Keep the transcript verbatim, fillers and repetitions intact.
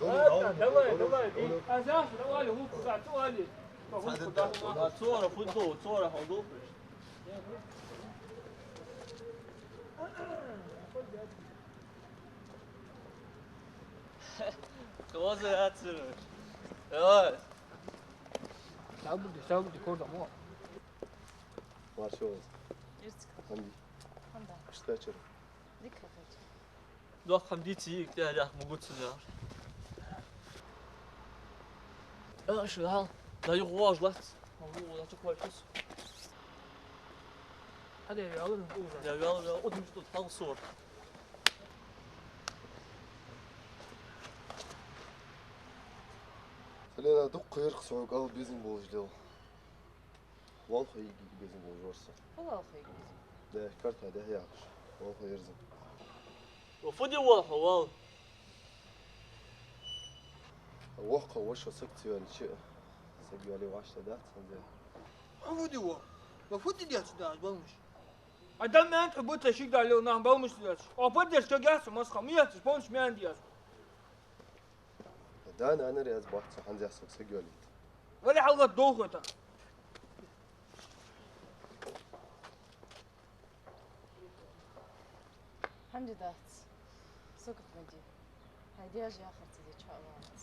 Ладно, давай, давай, бей. А завтра давай, гулку, завтра давай. По гулку, да. А цора фуд, цора хьо гулку. Хоза яцара. Давай. Сабуди, сабуди, корда мо. Маршо. Ирцк. Ханди. Ханда. Куштачар. Дика хача. Доккха хӀама дийца йиъиг тӀехьа яхка ма гуц цунна яхар. А, шу хьал. Да юха вож лац. Ма ву, ву, лац, кой кус. Хьаде, вяла, вяла. Я, вяла, вяла. Удмиш тут, хьал сор. Хьалера дукха ярх сога ал безам болаш дел. Валхо йиъиг безам болаш вар со. Фу валхо йиъиг безам? Да, карта дехьа яхаш. Валхо ерзан. Ва фу де валхо, вал? Воккха ваша саг ца йоалийча, саг йоалае вӀаштӀехьа дац, хӀанз. Фу де валхо? Ва фу де деш да аз балмаш? А дан ман тхо бутла шиг дале нах балмаш деш. О, поддержка гяц, масха, мият, помощь ман деш. Да, нанар яз бахца, хӀанз ясок саг йоалийта. Вали хьалгӀат долхота. ХӀама де дац. Согат ма де. Хьай деш яхар ца де чу а вац.